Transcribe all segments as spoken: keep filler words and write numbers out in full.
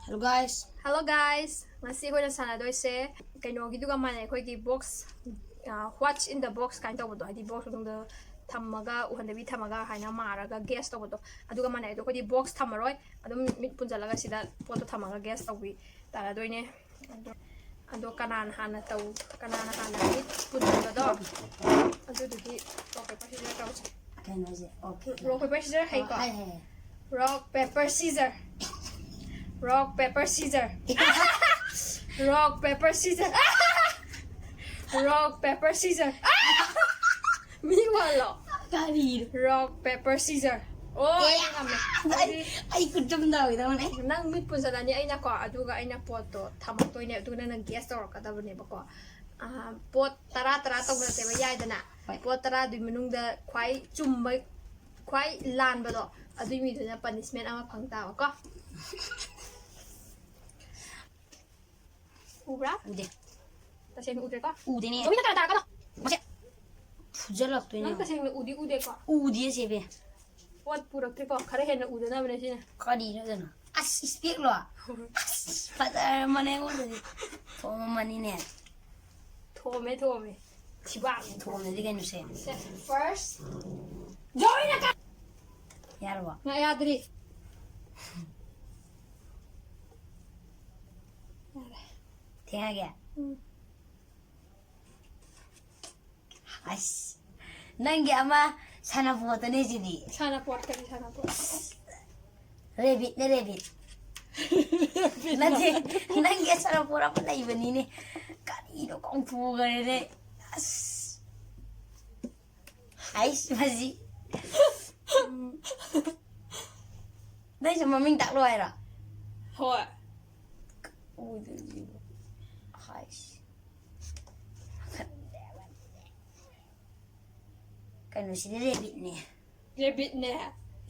Hello guys. Hello guys, ꯉꯁꯤ ꯑꯩꯈꯣꯏꯅ ꯁꯥꯟꯅꯗꯣꯏꯁꯦ ꯀꯩꯅꯣꯒꯤꯗꯨꯒ ꯃꯥꯟꯅꯩ꯫ ꯑꯩꯈꯣꯏꯒꯤ box, what's in the box ꯀꯥꯏꯅ ꯇꯧꯕꯗꯣ, ꯍꯥꯏꯗꯤ box ꯃꯅꯨꯡꯗ ꯊꯝꯃꯒ, ꯎꯍꯟꯗꯕꯤ ꯊꯝꯃꯒ ꯍꯥꯏꯅ ꯃꯥꯔꯒ guess ꯇꯧꯕꯗꯣ, ꯑꯗꯨꯒ ꯃꯥꯟꯅꯩ꯫ ꯑꯗꯣ ꯑꯩꯈꯣꯏꯗꯤ box ꯊꯝꯃꯔꯣꯏ, ꯑꯗꯨꯝ ꯃꯤꯠ ꯄꯨꯟꯁꯤꯜꯂꯒ ꯁꯤꯗ ꯄꯣꯠꯇꯣ ꯊꯝꯃꯒ guess ꯇꯧꯕꯤ ꯇꯥꯔꯗꯣꯏꯅꯦ꯫ ꯑꯗꯣ, ꯑꯗꯣ ꯀꯅꯥꯅ ꯍꯥꯟꯅ ꯇꯧ ꯀꯅꯥꯅ ꯍꯥꯟꯅ ꯃꯤꯠ ꯄꯨꯟꯁꯤꯟꯕꯗꯣ, ꯑꯗꯨꯗꯨꯒꯤ rock paper scissor ꯇꯧꯁꯦ꯫ ꯀꯩꯅꯣꯁꯦ, okay. Rock paper scissor ꯍꯩꯀꯣ? ꯍꯥꯏ ꯍꯥꯏ. Rock paper scissor. Rock paper scissor. Rock paper scissor. Rock paper scissor. ꯃꯤ ꯋꯥꯂꯣ. ꯀꯔꯤꯅꯣ? Rock paper scissor. ꯑꯣ, ꯑꯩ ꯉꯝꯃꯦ. ꯑꯩ, ꯑꯩ ꯈꯨꯠ ꯆꯨꯝꯗꯧꯒꯤꯗꯧꯅꯦ. ꯅꯪ ꯃꯤꯠ ꯄꯨꯟꯁꯤꯜꯂꯅꯤ, ꯑꯩꯅꯀꯣ, ꯑꯗꯨꯒ ꯑꯩꯅ ꯄꯣꯠꯇꯣ ꯊꯝꯃꯛꯇꯣꯏꯅꯦ, ꯑꯗꯨꯒ ꯅꯪꯅ guess ꯇꯧꯔꯛꯀꯗꯕꯅꯦꯕꯀꯣ꯫ ꯑꯥ, ꯄꯣꯠ ꯇꯔꯥ ꯇꯔꯥ ꯇꯧꯅꯁꯦꯕ, ꯌꯥꯏꯗꯅ? ꯍꯣꯏ. ꯄꯣꯠ ꯇꯔꯥꯗꯨꯒꯤ ꯃꯅꯨꯡꯗ ꯈ꯭ꯋꯥꯏ ꯆꯨꯝꯕ, ꯈ꯭ꯋꯥꯏ ꯂꯥꯟꯕꯗꯣ, ꯑꯗꯨꯏ ꯃꯤꯗꯨꯅ punishment ꯑꯃ ꯐꯪ ꯇꯥꯕꯀꯣ꯫ ꯎꯕ꯭ꯔꯥ? ꯎꯗꯦ. ꯇꯁꯦꯡꯅ ꯎꯗ꯭ꯔꯦꯀꯣ? ꯎꯗꯦꯅꯦ. ꯆꯧꯃꯤꯅ ꯇꯔꯥ ꯇꯥꯔꯛꯀꯅꯣ꯫ ꯃꯁꯦ. ꯐꯨꯖꯜꯂꯛꯇꯣꯏꯅꯦ. ꯅꯪ ꯇꯁꯦꯡꯅ ꯎꯗꯤ ꯎꯗꯦꯀꯣ? ꯎꯗꯤꯌꯦ ꯆꯦꯕꯦ. ꯄꯣꯠ ꯄꯨꯔꯛꯇ꯭ꯔꯤꯀꯣ? ꯈꯔ ꯍꯦꯟꯅ ꯎꯗꯅꯕꯅꯦ ꯁꯤꯅ꯫ ꯀꯔꯤꯅꯣ ꯑꯗꯨꯅ? ꯑꯁ, ꯏꯁꯄꯦꯛꯂꯣ? ꯑꯁ, ꯐꯖꯔꯝꯃꯅꯦ ꯑꯩꯉꯣꯟꯗꯗꯤ. ꯊꯣꯡꯉꯝꯃꯅꯤꯅꯦ. ꯊꯣꯝꯃꯦ, ꯊꯣꯝꯃꯦ꯫ ꯊꯤꯕꯥꯛ꯫ ꯊꯣꯡꯉꯝꯃꯗꯤ ꯀꯩꯅꯣꯁꯦ. First. ꯆꯧꯃꯤꯅ ꯀ- ꯌꯥꯔꯕꯣ? ꯉꯥ ꯌꯥꯗ꯭ꯔꯤ꯫ ꯌꯥꯔꯦ꯫ ꯊꯦꯡꯉꯒꯦ? ꯎꯝ꯫ ꯑꯁ, ꯅꯪꯒꯤ ꯑꯃ ꯁꯥꯟꯅꯄꯣꯠꯇꯅꯦ ꯁꯤꯗꯤ. ꯁꯥꯟꯅꯄꯣꯠ, ꯀꯔꯤ ꯁꯥꯟꯅꯄꯣꯠ? Rabbitꯅꯦ, rabbit. ꯅꯠꯇꯦ, ꯅꯪꯒꯤ ꯁꯥꯟꯅꯄꯣꯠ ꯑꯃ ꯂꯩꯕꯅꯤꯅꯦ. ꯀꯔꯤꯅꯣ ꯀꯥꯎꯊꯣꯛꯈ꯭ꯔꯦꯅꯦ. ꯑꯁ. ꯍꯥꯏꯁ, ꯃꯁꯤ. ꯎꯝ. ꯅꯪꯁꯨ ꯃꯃꯤꯡ ꯇꯥꯛꯂꯣ ꯍꯥꯏꯔꯣ? ꯍꯣꯏ꯫ ꯎꯗ꯭ꯔꯤꯕ. ꯍꯥꯏꯁ. ꯀꯩꯅꯣꯁꯤꯗꯤ rabbitꯅꯦ. Rabbitꯅꯦ꯫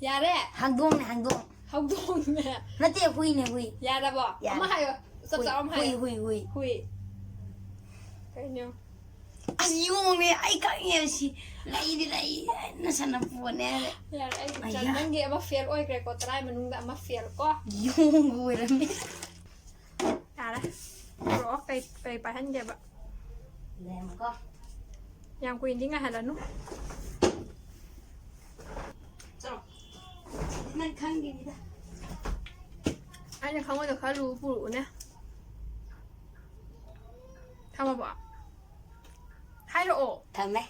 ꯌꯥꯔꯦ꯫ ꯍꯪꯗꯣꯡꯅꯦ, ꯍꯪꯗꯣꯡ. ꯍꯧꯗꯣꯡꯅꯦ꯫ ꯅꯠꯇꯦ, ꯍꯨꯏꯅꯦ, ꯍꯨꯏ. ꯌꯥꯔꯕꯣ? ꯌꯥꯔꯦ. ꯑꯃ ꯍꯥꯏꯌꯣ꯫ ꯆꯞ ꯍꯨꯏ, ꯆꯥꯕ ꯑꯃ ꯍꯨꯏ, ꯍꯥꯏꯌꯣ꯫ ꯍꯨꯏ, ꯍꯨꯏ. ꯍꯨꯏ꯫ ꯀꯩꯅꯣ? ꯑꯁ, ꯌꯣꯡꯅꯦ, ꯑꯩ ꯈꯪꯉꯦ ꯁꯤ꯫ ꯂꯩꯗꯤ ꯂꯩ, ꯅꯁꯥꯅ ꯄꯣꯠꯅꯦ ꯍꯥꯏꯔꯦ꯫ ꯌꯥꯔꯦ, ꯑꯩꯒꯤ ꯑꯌꯥ꯫ ꯆꯟ-, ꯅꯪꯒꯤ ꯑꯃ ꯐꯦꯜ ꯑꯣꯏꯈ꯭ꯔꯦꯀꯣ, ꯇꯔꯥꯏ ꯃꯅꯨꯡꯗ ꯑꯃ ꯐꯦꯜ ꯀꯣ꯫ ꯌꯣꯡ ꯑꯣꯏꯔꯝꯃꯦ꯫ ꯌꯥꯔꯦ꯫ ꯄꯨꯔꯛꯑꯣ, ꯀꯩ, ꯀꯩ ꯄꯥꯏꯍꯟꯒꯦꯕ? ꯂꯩꯔꯝꯃꯣꯀꯣ꯫ ꯌꯥꯝ ꯀꯨꯏꯅꯗꯤ ꯉꯥꯏꯍꯜꯂꯅꯨ꯫ ꯆꯠꯂꯣ꯫ ꯅꯪ ꯈꯪꯒꯤꯅꯤꯗ꯫ ꯑꯩꯅ ꯈꯪꯉꯣꯏꯗ ꯈꯔ ꯂꯨꯕ ꯄꯨꯔꯛꯎꯅꯦ꯫ ꯊꯝꯃꯕꯣ? ꯍꯥꯏꯔꯛꯑꯣ꯫ ꯊꯝꯃꯦ꯫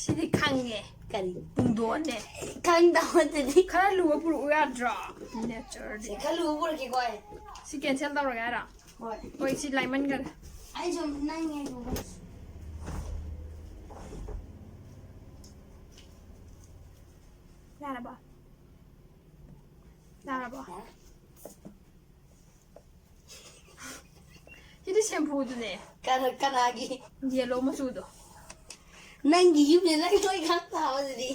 ꯁꯤꯗꯤ ꯈꯪꯉꯦ꯫ ꯀꯔꯤ? ꯄꯨꯡꯗꯣꯟꯅꯦ꯫ ꯈꯪꯗꯕꯗꯨꯗꯤ꯫ ꯈꯔ ꯂꯨꯕ ꯄꯨꯔꯛꯎ ꯌꯥꯗ꯭ꯔꯣ? ꯅꯦꯆꯔꯗꯤ꯫ ꯁꯤ ꯈꯔ ꯂꯨꯕ ꯄꯨꯔꯛꯀꯦꯀꯣ ꯑꯩ꯫ ꯁꯤ ꯀꯦꯟꯁꯦꯜ ꯇꯧꯔꯒꯦ ꯍꯥꯏꯔꯣ? ꯍꯣꯏ꯫ ꯍꯣꯏ, ꯁꯤ ꯂꯥꯏꯃꯟꯈꯔꯦ꯫ ꯑꯩ ꯁꯨꯝ ꯅꯪ ꯌꯦꯡꯉꯨꯕ꯫ ꯌꯥꯔꯕꯣ? ꯌꯥꯔꯕꯣ? ꯌꯥꯔꯦ꯫ ꯁꯤꯗꯤ ꯁꯦꯝꯄꯨꯗꯨꯅꯦ꯫ ꯀꯅꯥ-, ꯀꯅꯥꯒꯤ? ꯌꯦꯂꯣ ꯃꯆꯨꯗꯣ꯫ ꯅꯪꯒꯤ ꯌꯨꯝꯗ ꯅꯪ ꯂꯣꯏ ꯈꯪ ꯇꯥꯕꯗꯨꯗꯤ꯫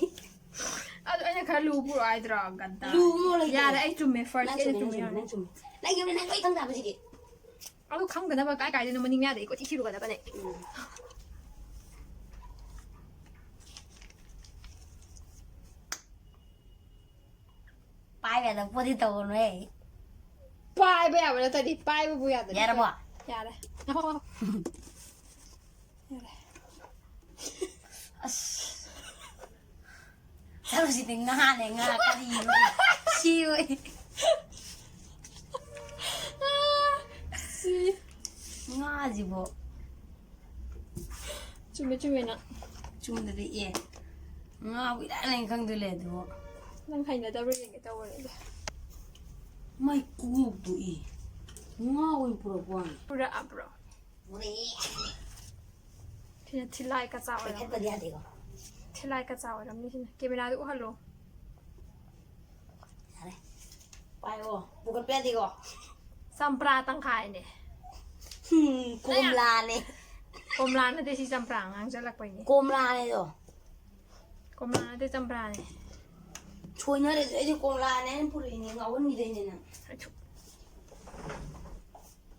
ꯑꯗꯨ ꯑꯩꯅ ꯈꯔ ꯂꯨ ꯄꯨꯔꯛꯑꯣ ꯍꯥꯏꯗ꯭ꯔꯣ? ꯒꯟꯗꯥ꯫ ꯂꯨ ꯑꯃ ꯂꯩꯇꯦ꯫ ꯌꯥꯔꯦ, ꯑꯩ ꯆꯨꯝꯃꯦ꯫ First ꯅꯪ ꯑꯩꯅ ꯆꯨꯝꯃꯦ, ꯆꯨꯝꯃꯦ, ꯅꯪ ꯌꯥꯔꯦ꯫ ꯆꯨꯝꯃꯦ, ꯅꯪ ꯆꯨꯝꯃꯦ꯫ ꯅꯪꯒꯤ ꯌꯨꯝꯗ ꯅꯪ ꯂꯣꯏ ꯈꯪ ꯇꯥꯕꯁꯤꯗꯤ꯫ ꯑꯗꯨ ꯈꯪꯗꯅꯕ ꯀꯥꯏ ꯀꯥꯏꯗꯅꯣ ꯃꯅꯤꯡ ꯃꯌꯥꯗ ꯑꯩ ꯀꯣꯏꯊꯤ ꯊꯤꯔꯨꯒꯗꯕꯅꯦ꯫ ꯎꯝ꯫ ꯄꯥꯏꯕ ꯌꯥꯗꯕ ꯄꯣꯠꯇꯤ ꯇꯧꯒꯅꯨꯍꯦ꯫ ꯄꯥꯏꯕ ꯌꯥꯕ ꯅꯠꯇ꯭ꯔꯗꯤ ꯄꯥꯏꯕꯕꯨ ꯌꯥꯗ꯭ꯔꯗꯤ ꯌꯥꯔꯕꯣ? ꯌꯥꯔꯦ꯫ ꯌꯥꯔꯦ꯫ ꯑꯁ꯫ ꯆꯠꯂꯨꯁꯤꯗꯤ ꯉꯥꯅꯦ, ꯉꯥ꯫ ꯀꯔꯤꯅꯣ? ꯁꯤ ꯑꯣꯏ꯫ ꯁꯤ꯫ ꯉꯥꯁꯤꯕꯣ꯫ ꯆꯨꯝꯃꯦ, ꯆꯨꯝꯃꯦ ꯅꯪ꯫ ꯆꯨꯝꯗꯗꯤ ꯑꯦ꯫ ꯉꯥꯕꯨ ꯏꯔꯥꯏ ꯂꯥꯏꯅ ꯈꯪꯗꯣꯏ ꯂꯩ ꯑꯗꯨꯕꯨ꯫ ꯅꯪ ꯍꯩꯅꯗꯕ꯭ꯔꯥ ꯌꯦꯡꯒꯦ ꯇꯧꯕꯅꯤꯗ꯫ ꯃꯥꯏ ꯀꯣꯛꯇꯨ ꯏ꯫ ꯉꯥ ꯑꯣꯏꯅ ꯄꯨꯔꯛꯄ ꯋꯥꯅꯤ꯫ ꯄꯨꯔꯛꯑꯕ꯭ꯔꯣ? ꯄꯨꯔꯛꯑꯦ꯫ ꯁꯤꯅ ꯊꯤꯜꯂꯥꯏ ꯀꯆꯥ ꯑꯣꯏꯔꯝꯅꯤ꯫ ꯄꯥꯏꯈꯠꯄꯗꯤ ꯌꯥꯗꯦꯀꯣ꯫ ꯊꯤꯜꯂꯥꯏ ꯀꯆꯥ ꯑꯣꯏꯔꯝꯅꯤ ꯁꯤꯅ꯫ ꯀꯦꯃꯦꯔꯥꯗ ꯎꯍꯜꯂꯣ꯫ ꯌꯥꯔꯦ꯫ ꯄꯥꯏꯌꯣ꯫ ꯄꯨꯈꯠꯄ ꯌꯥꯗꯦꯀꯣ꯫ ꯆꯝꯄ꯭ꯔꯥ ꯇꯪꯈꯥꯏꯅꯦ꯫ ꯍꯨꯝ, ꯀꯣꯝꯂꯥꯅꯦ꯫ ꯀꯣꯝꯂꯥ ꯅꯠꯇꯦ, ꯁꯤ ꯆꯝꯄ꯭ꯔꯥ ꯉꯥꯡꯖꯜꯂꯛꯄꯩꯅꯦ꯫ ꯀꯣꯝꯂꯥꯅꯦꯗꯣ꯫ ꯀꯣꯝꯂꯥ ꯅꯠꯇꯦ, ꯆꯝꯄ꯭ꯔꯥꯅꯦ꯫ ꯁꯣꯏꯅꯔꯦ, ꯑꯩꯗꯤ ꯀꯣꯝꯂꯥꯅꯦ ꯍꯥꯏꯅ ꯄꯨꯔꯛꯏꯅꯦ, ꯉꯥꯎꯍꯟꯈꯤꯗꯣꯏꯅꯦ ꯅꯪ꯫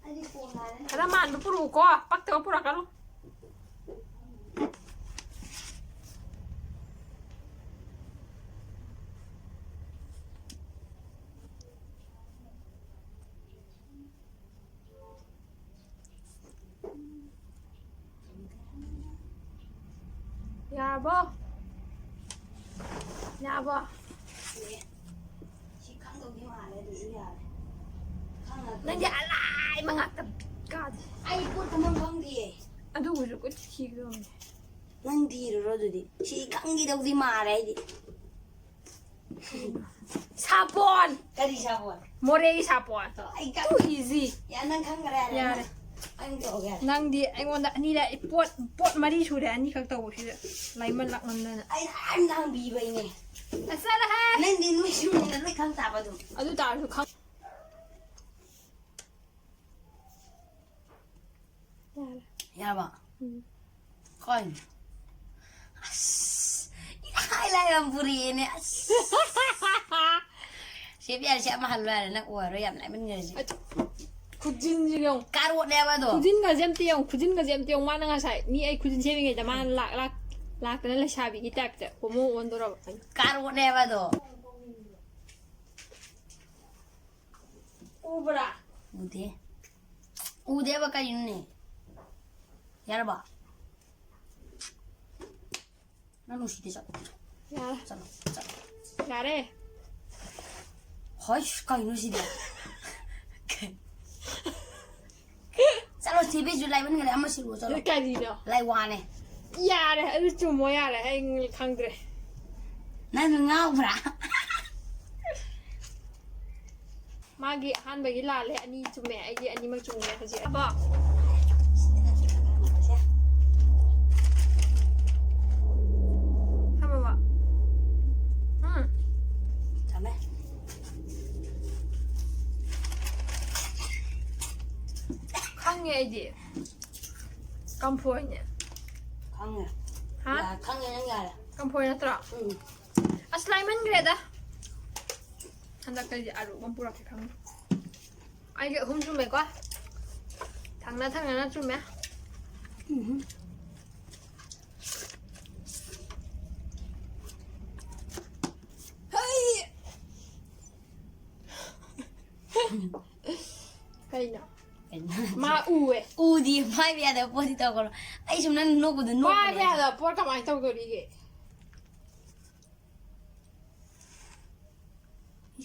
ꯑꯩꯁꯨ꯫ ꯈꯔ ꯃꯥꯟꯕ ꯄꯨꯔꯛꯎꯀꯣ, ꯄꯛꯇꯕ ꯄꯨꯔꯛꯀꯅꯨ꯫ ꯌꯥꯔꯕꯣ? ꯌꯥꯔꯕꯣ? ꯁꯤ ꯈꯪꯗꯧꯗꯤ ꯃꯥꯜꯂꯦ, ꯑꯗꯨꯁꯨ ꯌꯥꯔꯦ꯫ ꯈꯪꯉꯒ ꯅꯪꯗꯤ ꯑꯂꯥꯏꯕ ꯉꯥꯛꯇ ꯀꯥꯗꯦ꯫ ꯑꯩ ꯄꯣꯠ ꯊꯝꯐꯝ ꯈꯪꯗꯤꯌꯦ꯫ ꯑꯗꯨꯕꯨꯁꯨ ꯀꯣꯏꯊꯤ ꯊꯤꯒꯗꯕꯅꯦ꯫ ꯅꯪ ꯊꯤꯔꯨꯔꯣ ꯑꯗꯨꯗꯤ꯫ ꯁꯤ ꯈꯪꯈꯤꯗꯧꯗꯤ ꯃꯥꯜꯂꯦ ꯑꯩꯗꯤ꯫ ꯁꯥꯄꯣꯟ! ꯀꯔꯤ ꯁꯥꯄꯣꯟ? ꯃꯣꯔꯦꯒꯤ ꯁꯥꯄꯣꯟ꯫ ꯑꯩ ꯈꯪ- Too easy꯫ ꯌꯥ, ꯅꯪ ꯈꯪꯈ꯭ꯔꯦ ꯌꯥꯔꯦ꯫ ꯌꯥꯔꯦ꯫ ꯑꯩ ꯇꯧꯒꯦ ꯌꯥꯔꯦ꯫ ꯅꯪꯗꯤ ꯑꯩꯉꯣꯟꯗ ꯑꯅꯤꯔꯛ, ꯄꯣꯠ, ꯄꯣꯠ ꯃꯔꯤ ꯁꯨꯔꯦ ꯑꯅꯤꯈꯛ ꯇꯧꯕꯁꯤꯗ꯫ ꯂꯥꯏꯃꯟ ꯂꯥꯛꯃꯟꯗꯅ꯫ ꯑꯩꯅ ꯍꯥꯟꯅ ꯍꯪꯕꯤꯕꯩꯅꯦ꯫ ꯑꯁ, ꯆꯠꯂꯣꯍꯦ! ꯅꯪꯗꯤ ꯅꯣꯏ ꯁꯨꯝꯕꯅ ꯂꯣꯏ ꯈꯪ ꯇꯥꯕ ꯑꯗꯨꯝ꯫ ꯑꯗꯨ ꯇꯥꯔꯁꯨ ꯈꯪ- ꯌꯥꯔꯦ꯫ ꯌꯥꯔꯕ? ꯎꯝ꯫ ꯀꯩꯅꯣ? ꯑꯁ, ꯏꯂꯥꯏ ꯂꯥꯏꯕ ꯑꯃ ꯄꯨꯔꯛꯑꯦꯅꯦ, ꯑꯁ꯫ ꯁꯦ, ꯕꯤ ꯑꯥꯔ ꯁꯤ ꯑꯃ ꯍꯜꯂꯣ ꯌꯥꯔꯦ, ꯅꯪ ꯑꯣꯏꯔꯣꯏ, ꯌꯥꯝ ꯂꯥꯏꯃꯟꯈ꯭ꯔꯦ ꯁꯤ꯫ ꯑ, ꯈꯨꯖꯤꯟꯁꯤꯒ ꯌꯦꯡꯉꯨ꯫ ꯀꯥꯔꯣꯠꯅꯦꯕ ꯑꯗꯣ꯫ ꯈꯨꯖꯤꯟꯒꯁꯦ ꯑꯝꯇ ꯌꯦꯡꯉꯨ, ꯈꯨꯖꯤꯟꯒꯁꯦ ꯑꯝꯇ ꯌꯦꯡꯉꯨ꯫ ꯃꯥꯅ ꯉꯁꯥꯏ ꯃꯤ ꯑꯩ ꯈꯨꯖꯤꯟ ꯁꯦꯝꯃꯤꯉꯩꯗ ꯃꯥꯅ ꯂꯥꯛ-, ꯂꯥꯛ-, ꯂꯥꯛꯇꯅ ꯂꯩꯁꯥꯕꯤꯒꯤ ꯇꯥꯏꯞꯇ ꯍꯣꯃꯣ ꯑꯣꯟꯗꯣꯔꯕ꯫ ꯀꯥꯔꯣꯠꯅꯦꯕ ꯑꯗꯣ꯫ ꯎꯕ꯭ꯔꯥ? ꯎꯗꯦ꯫ ꯎꯗꯦꯕ ꯀꯔꯤꯅꯣꯅꯦ? ꯌꯥꯔꯕꯣ? ꯅꯪ ꯅꯨꯡꯁꯤꯗꯦ, ꯆꯠꯂꯣ꯫ ꯌꯥꯔꯦ꯫ ꯆꯠꯂꯣ, ꯆꯠꯂꯣ꯫ ꯌꯥꯔꯦ꯫ ꯍꯣꯏꯁ, ꯀꯩꯅꯣ ꯁꯤꯗꯤ? ꯆꯠꯂꯣ, ꯆꯦꯕꯤꯁꯨ ꯂꯥꯏꯃꯟꯈ꯭ꯔꯦ, ꯑꯃ ꯁꯤꯜꯂꯨ, ꯆꯠꯂꯣ꯫ ꯀꯔꯤꯅꯣ? ꯂꯥꯏ ꯋꯥꯅꯦ꯫ ꯌꯥꯔꯦ, ꯑꯗꯨ ꯆꯨꯝꯃꯣ, ꯌꯥꯔꯦ, ꯑꯩ ꯈꯪꯗ꯭ꯔꯦ꯫ ꯅꯪ ꯉꯥꯎꯕ꯭ꯔꯥ? ꯃꯥꯒꯤ ꯑꯍꯥꯟꯕꯒꯤ ꯂꯥꯜꯂꯦ, ꯑꯅꯤ ꯆꯨꯝꯃꯦ, ꯑꯩꯒꯤ ꯑꯅꯤꯃꯛ ꯆꯨꯝꯃꯦ ꯍꯧꯖꯤꯛ꯫ ꯑꯕꯣ꯫ ꯊꯝꯃꯕꯣ? ꯎꯝ꯫ ꯊꯝꯃꯦ꯫ ꯈꯪꯉꯦ ꯑꯩꯗꯤ꯫ ꯀꯝꯐꯣꯏꯅꯦ꯫ ꯈꯪꯉꯦ꯫ ꯍꯥ? ꯌꯥꯔꯦ, ꯈꯪꯉꯦ, ꯅꯪ ꯌꯥꯔꯦ꯫ ꯀꯝꯐꯣꯏ ꯅꯠꯇ꯭ꯔꯣ? ꯎꯝ꯫ ꯑꯁ, ꯂꯥꯏꯃꯟꯈ꯭ꯔꯦꯗ꯫ ꯍꯟꯗꯛꯇꯩꯗꯤ ꯑꯔꯨꯕ ꯑꯃ ꯄꯨꯔꯛꯀꯦ ꯈꯪꯉꯦ꯫ ꯑꯩꯒꯤ ꯑꯍꯨꯝ ꯆꯨꯝꯃꯦꯀꯣ? ꯊꯪꯅ ꯊꯪꯅꯅ ꯆꯨꯝꯃꯦ꯫ ꯎꯝ꯫ ꯍꯩ! ꯀꯩꯅꯣ? ꯀꯩꯅꯣ? ꯃꯥ ꯎꯋꯦ꯫ ꯎꯗꯤ ꯄꯥꯏꯕ ꯌꯥꯗꯕ ꯄꯣꯠꯇꯤ ꯇꯧꯒꯅꯨ꯫ ꯑꯩ ꯁꯨꯝ ꯅꯪ ꯅꯣꯛꯄꯗꯣ ꯅꯣꯛꯄꯅꯦ ꯄꯥꯏꯕ ꯑꯩꯁꯨ꯫ ꯌꯥꯗꯕ ꯄꯣꯠ ꯀꯃꯥꯏꯅ ꯇꯧꯗꯣꯔꯤꯒꯦ?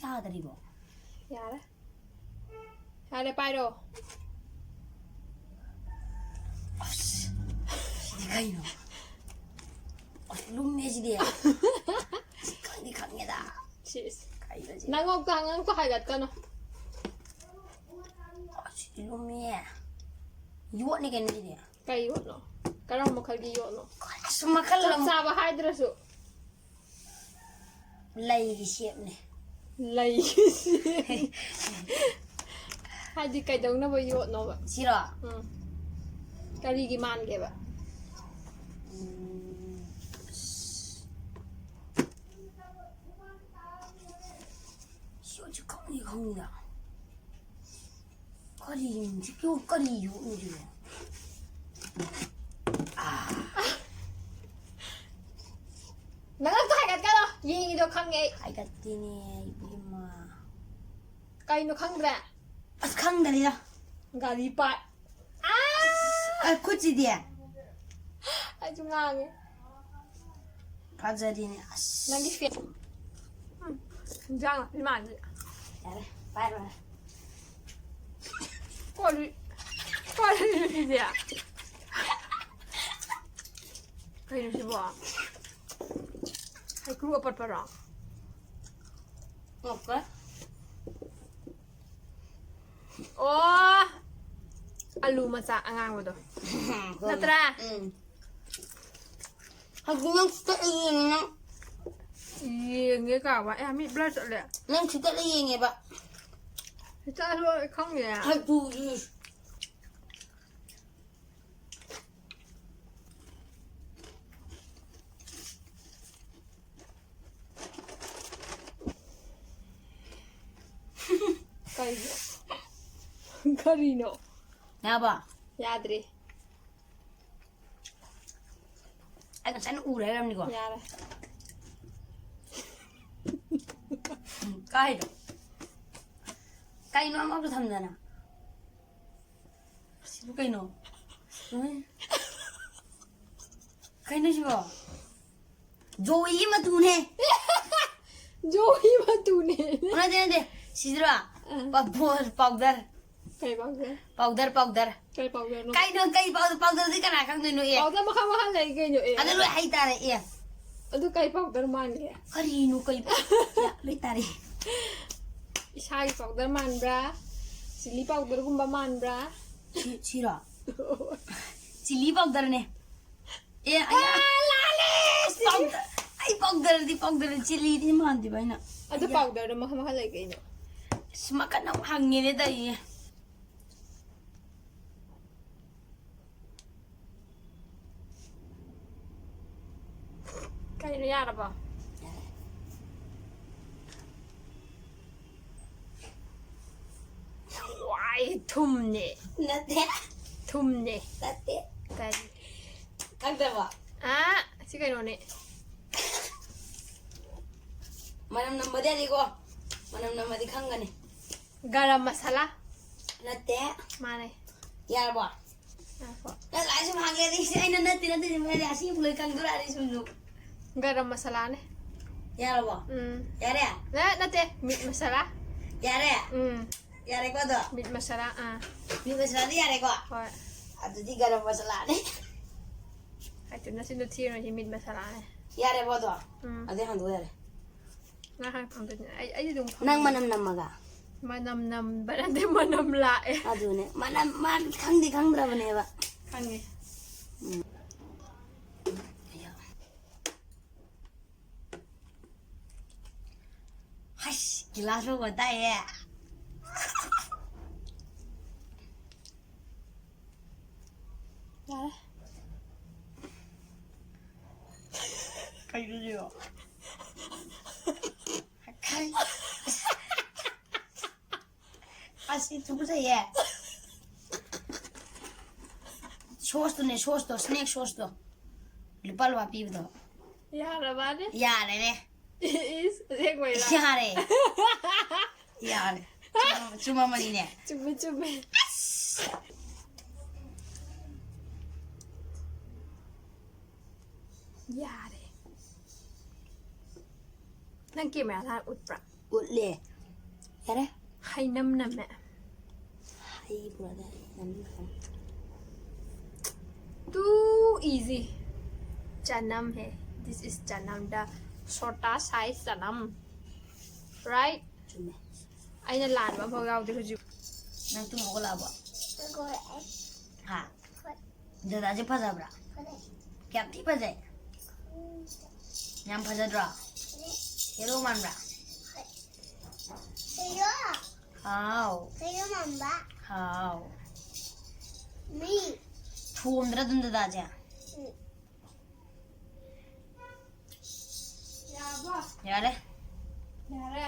ꯌꯥꯗ꯭ꯔꯤꯕꯣ? ꯌꯥꯔꯦ꯫ ꯌꯥꯔꯦ, ꯄꯥꯏꯔꯣ꯫ ꯑꯁ, ꯁꯤꯗꯤ ꯀꯩꯅꯣ? ꯑꯁ, ꯂꯨꯝꯃꯦ ꯁꯤꯗꯤ꯫ ꯁꯤ ꯈꯪꯗꯤ ꯈꯪꯉꯦꯗ꯫ ꯁꯤꯁ꯫ ꯀꯩꯅꯣ ꯁꯤ? ꯅꯉꯣꯛꯇ ꯑꯉꯥꯡꯇ ꯍꯥꯏꯒꯠꯀꯅꯨ꯫ ꯑꯁ, ꯁꯤꯗꯤ ꯂꯨꯝꯃꯦ꯫ ꯌꯣꯠꯅꯤ ꯀꯩꯅꯣ ꯁꯤꯗꯤ꯫ ꯀꯩ ꯌꯣꯠꯅꯣ? ꯀꯔꯝꯕ ꯃꯈꯜꯒꯤ ꯌꯣꯠꯅꯣ? ꯑꯁ, ꯃꯈꯜ ꯆꯞ ꯑꯃ꯫ ꯆꯥꯕ ꯍꯥꯏꯗ꯭ꯔꯁꯨ꯫ ꯂꯩꯒꯤ ꯁꯦꯞꯅꯦ꯫ ꯂꯩꯒꯤ ꯁꯦꯞ꯫ ꯍꯥꯏꯗꯤ ꯀꯩꯗꯧꯅꯕ ꯌꯣꯠꯅꯣꯕ? ꯁꯤꯔꯣ? ꯎꯝ꯫ ꯀꯔꯤꯒꯤ ꯃꯥꯟꯒꯦꯕ? ꯎꯝ꯫ ꯁꯤ ꯌꯣꯠꯁꯤ ꯈꯪꯗꯤ ꯈꯪꯉꯤꯗ꯫ ꯀꯔꯤ ꯌꯣꯠꯅꯣ ꯁꯤꯕꯣ? ꯅꯪ ꯑꯝꯇ ꯍꯥꯏꯒꯠꯀꯅꯣ꯫ ꯌꯦꯡꯉꯤꯗꯣ ꯈꯪꯉꯦ ꯑꯩ꯫ ꯍꯥꯏꯒꯠꯇꯦꯅꯦ, ꯏꯕꯦꯝꯃ꯫ ꯀꯩꯅꯣ ꯈꯪꯗ꯭ꯔꯦ? ꯑꯁ, ꯈꯪꯗꯔꯦꯗ꯫ ꯒꯥꯔꯤ ꯄꯥꯔꯠ꯫ ꯑꯥ! ꯑ, ꯈꯨꯠꯁꯤꯗꯤ? ꯑꯩꯁꯨ ꯉꯥꯡꯉꯦ꯫ ꯐꯖꯔꯤꯅꯦ, ꯑꯁ꯫ ꯅꯪꯒꯤ ꯐꯦ-, ꯎꯝ, ꯏꯟꯖꯥꯡ ꯅꯥꯄꯤ ꯃꯥꯟꯗꯦ꯫ ꯌꯥꯔꯦ, ꯄꯥꯏꯔꯣ꯫ ꯀꯣꯜꯂꯤ-, ꯀꯣꯜꯂꯤꯁꯤꯗꯤ꯫ ꯀꯩꯅꯣ ꯁꯤꯕꯣ? ꯍꯩꯀ꯭ꯔꯨ ꯑꯄꯠꯄꯔꯣ? ꯑꯣꯀꯦ꯫ ꯑꯣ, ꯑꯂꯨ ꯃꯆꯥ ꯑꯉꯥꯡꯕꯗꯣ꯫ ꯍꯣꯏ꯫ ꯅꯠꯇ꯭ꯔꯥ? ꯎꯝ꯫ ꯍꯧꯖꯤꯛ ꯅꯪ ꯁꯤꯗ ꯌꯦꯡꯉꯤ ꯅꯪ꯫ ꯌꯦꯡꯉꯦ ꯀꯥꯕ꯫ ꯑꯦ, ꯃꯤꯠ ꯕ꯭ꯂꯔ ꯆꯠꯂꯦ꯫ ꯅꯪ ꯁꯤꯗ ꯌꯦꯡꯉꯦꯕ꯫ ꯁꯤꯗ ꯂꯣꯏ ꯈꯪꯗꯦ꯫ ꯍꯩꯀ꯭ꯔꯨꯁꯤ꯫ ꯀꯩꯅꯣ? ꯀꯔꯤꯅꯣ? ꯌꯥꯕ? ꯌꯥꯗ꯭ꯔꯤ꯫ ꯑꯩ ꯉꯁꯥꯏꯅ ꯎꯔꯦ ꯍꯥꯏꯔꯝꯅꯤꯀꯣ꯫ ꯌꯥꯔꯦ꯫ ꯀꯥꯏꯗ? ꯀꯩꯅꯣ ꯑꯃꯕꯨ ꯊꯝꯗꯅ? ꯁꯤꯕꯨ ꯀꯩꯅꯣ? ꯎꯝ꯫ ꯀꯩꯅꯣ ꯁꯤꯕꯣ? ꯖꯣꯏꯒꯤ ꯃꯇꯨꯅꯦ꯫ ꯖꯣꯏꯒꯤ ꯃꯇꯨꯅꯦ꯫ ꯅꯠꯇꯦ, ꯅꯠꯇꯦ꯫ ꯁꯤꯗ꯭ꯔꯣ? ꯑ꯫ ꯄꯥ-, ꯄꯥꯎꯗꯔ꯫ ꯀꯩ ꯄꯥꯎꯗꯔ? Powder, powder. ꯀꯩ ꯄꯥꯎꯗꯔꯅꯣ? ꯀꯩꯅꯣ, ꯀꯩ ꯄꯥꯎꯗꯔ? ꯄꯥꯎꯗꯔꯗꯤ ꯀꯅꯥ ꯈꯪꯗꯣꯏꯅꯣ, ꯑꯦ? ꯄꯥꯎꯗꯔ ꯃꯈꯜ ꯃꯈꯜ ꯂꯩ ꯀꯩꯅꯣ, ꯑꯦ? ꯑꯗꯨ ꯂꯣꯏ ꯍꯩꯇꯥꯔꯦ, ꯑꯦ꯫ ꯑꯗꯨ ꯀꯩ ꯄꯥꯎꯗꯔ ꯃꯥꯟꯒꯦ? ꯀꯔꯤꯅꯣ, ꯀꯩ ꯄꯥꯎꯗꯔ? ꯂꯣꯏ ꯇꯥꯔꯦ꯫ ꯏꯁꯥꯒꯤ ꯄꯥꯎꯗꯔ ꯃꯥꯟꯕ꯭ꯔꯥ? ꯆꯤꯂꯤ ꯄꯥꯎꯗꯔꯒꯨꯝꯕ ꯃꯥꯟꯕ꯭ꯔꯥ? ꯁꯤ-, ꯁꯤꯔꯣ? ꯆꯤꯂꯤ ꯄꯥꯎꯗꯔꯅꯦ꯫ ꯑꯦ, ꯑꯩ, ꯑꯥ, ꯂꯥꯜꯂꯦ! ꯄꯥꯎꯗꯔ, ꯑꯩ ꯄꯥꯎꯗꯔꯗꯤ, ꯄꯥꯎꯗꯔ, ꯆꯤꯂꯤꯗꯤ ꯃꯥꯟꯗꯦꯕ ꯑꯩꯅ꯫ ꯑꯗꯨ ꯑꯩ ꯄꯥꯎꯗꯔꯗꯣ ꯃꯈꯜ ꯃꯈꯜ ꯂꯩ ꯀꯩꯅꯣ? ꯑꯁ, ꯃꯈꯜ ꯑꯃꯨꯛ ꯍꯪꯉꯦꯅꯦ ꯇꯧꯔꯤꯁꯦ꯫ ꯀꯩꯅꯣ, ꯌꯥꯔꯕꯣ? ꯌꯥꯔꯦ꯫ ꯋꯥꯏ, ꯊꯨꯝꯅꯦ꯫ ꯅꯠꯇꯦ꯫ ꯊꯨꯝꯅꯦ꯫ ꯅꯠꯇꯦ꯫ ꯀꯔꯤ? ꯈꯪꯗ꯭ꯔꯕꯣ? ꯑꯥ, ꯁꯤ ꯀꯩꯅꯣꯅꯦ꯫ ꯃꯅꯝ ꯅꯝꯕꯗꯤ ꯌꯥꯗꯦꯀꯣ꯫ ꯃꯅꯝ ꯅꯝꯃꯗꯤ ꯈꯪꯒꯅꯤ꯫ ꯒꯔꯝ ꯃꯁꯥꯂꯥ꯫ ꯅꯠꯇꯦ꯫ ꯃꯥꯅꯦ꯫ ꯌꯥꯔꯕꯣ? ꯉꯥꯏꯈꯣ꯫ ꯅꯪ ꯂꯥꯏ ꯁꯨꯝ ꯍꯥꯡꯒꯦ, ꯑꯗꯩ ꯁꯤ ꯑꯩꯅ ꯅꯠꯇꯦ, ꯅꯠꯇꯦ, ꯁꯤ ꯍꯥꯏꯗꯤ ꯑꯁꯤ ꯑꯃꯨꯛ ꯂꯣꯏ ꯈꯪꯗꯣꯔꯛꯑꯅꯤ ꯁꯨꯝ ꯁꯨꯝ꯫ ꯒꯔꯝ ꯃꯁꯥꯂꯥꯅꯦ꯫ ꯌꯥꯔꯕꯣ? ꯎꯝ꯫ ꯌꯥꯔꯦ? ꯅ-, ꯅꯠꯇꯦ, ꯃꯤꯠ ꯃꯁꯥꯂꯥ꯫ ꯌꯥꯔꯦ? ꯎꯝ꯫ ꯌꯥꯔꯦꯀꯣ ꯑꯗꯣ? ꯃꯤꯠ ꯃꯁꯥꯂꯥ, ꯑꯥ꯫ ꯃꯤꯠ ꯃꯁꯥꯂꯥꯗꯤ ꯌꯥꯔꯦꯀꯣ? ꯍꯣꯏ꯫ ꯑꯗꯨꯗꯤ ꯒꯔꯝ ꯃꯁꯥꯂꯥꯅꯦ꯫ ꯍꯥꯏꯇꯨ ꯅꯆꯤꯟꯗꯣ ꯊꯤꯔꯨꯅꯨ, ꯁꯤ ꯃꯤꯠ ꯃꯁꯥꯂꯥꯅꯦ꯫ ꯌꯥꯔꯦꯕꯣ ꯑꯗꯣ? ꯎꯝ꯫ ꯑꯗꯨꯗꯤ ꯍꯥꯡꯗꯣꯛꯑꯣ ꯌꯥꯔꯦ꯫ ꯅꯪ ꯍꯥꯟꯅ ꯐꯪꯗꯣꯏꯅꯦ꯫ ꯑꯩ, ꯑꯩꯗꯤ ꯑꯗꯨꯝ ꯅꯪ ꯐꯪꯉꯦ꯫ ꯃꯅꯝ ꯅꯝꯃꯒ? ꯃꯅꯝ ꯅꯝꯕ ꯅꯠꯇꯦ, ꯃꯅꯝ ꯂꯥꯛꯑꯦ꯫ ꯑꯗꯨꯅꯦ꯫ ꯃꯅꯝ, ꯃꯥ ꯈꯪꯗꯤ ꯈꯪꯗ꯭ꯔꯕꯅꯦꯕ꯫ ꯈꯪꯉꯦ꯫ ꯎꯝ꯫ ꯍꯩꯁ, ꯒꯤꯂꯥꯁ ꯃꯈꯣꯟ ꯇꯥꯏꯌꯦ꯫ ꯌꯥꯔꯦ꯫ ꯀꯩꯅꯣ ꯁꯤꯕꯣ? ꯑꯁ, ꯇꯨꯀꯠꯆꯩꯌꯦ꯫ ꯁꯣꯁꯇꯨꯅꯦ, ꯁꯣꯁꯇꯣ, ꯁ꯭ꯅꯦꯛ ꯁꯣꯁꯇꯣ꯫ ꯂꯨꯄꯥ ꯂꯨꯄꯥ ꯄꯤꯕꯗꯣ꯫ ꯌꯥꯔꯕꯅꯦ? ꯌꯥꯔꯦꯅꯦ꯫ ꯏꯁ, ꯑꯁꯦꯡꯕꯩꯔꯥ? ꯌꯥꯔꯦ꯫ ꯌꯥꯔꯦ꯫ ꯆꯨꯝꯃ-, ꯆꯨꯝꯃꯝꯃꯅꯤꯅꯦ꯫ ꯆꯨꯝꯃꯦ, ꯆꯨꯝꯃꯦ꯫ ꯌꯥꯔꯦ꯫ ꯅꯪ ꯀꯦꯃꯦꯔꯥ ꯊꯥꯔ ꯎꯠꯄ꯭ꯔꯥ? ꯎꯠꯂꯦ꯫ ꯌꯥꯔꯦ꯫ ꯍꯩꯅꯝ ꯅꯝꯃꯦ꯫ ꯍꯩ ꯄꯨꯔꯛꯑꯗꯤ ꯍꯩ ꯅꯝꯈ꯭ꯔꯦ꯫ Too easy. ꯆꯅꯝ ꯍꯦ꯫ This is ꯆꯅꯝ, the ꯁꯣꯇꯥ ꯁꯥꯏꯖ ꯆꯅꯝ꯫ Right? ꯆꯨꯝꯃꯦ꯫ ꯑꯩꯅ ꯂꯥꯟꯕ ꯑꯃꯐꯥꯎ ꯌꯥꯎꯗꯦ ꯍꯧꯖꯤꯛ꯫ ꯅꯪ ꯇꯨꯝ ꯍꯧꯒꯠꯂꯛꯑꯕꯣ? ꯍꯥ? ꯗꯗꯥꯁꯦ ꯐꯖꯕ꯭ꯔꯥ? ꯀꯌꯥꯝ ꯊꯤ ꯐꯖꯩ? ꯌꯥꯝ ꯐꯖꯗ꯭ꯔꯣ? ꯍꯦꯔꯣ ꯃꯥꯟꯕ꯭ꯔꯥ? ꯀꯩꯅꯣ? ꯍꯥꯎ꯫ ꯀꯩꯅꯣ ꯃꯝꯕ? ꯍꯥꯎ꯫ ꯃꯤ꯫ ꯊꯣꯝꯗ꯭ꯔꯥ ꯑꯗꯨꯝ ꯗꯗꯥꯁꯦ? ꯌꯥꯔꯕꯣ? ꯌꯥꯔꯦ꯫ ꯌꯥꯔꯦ꯫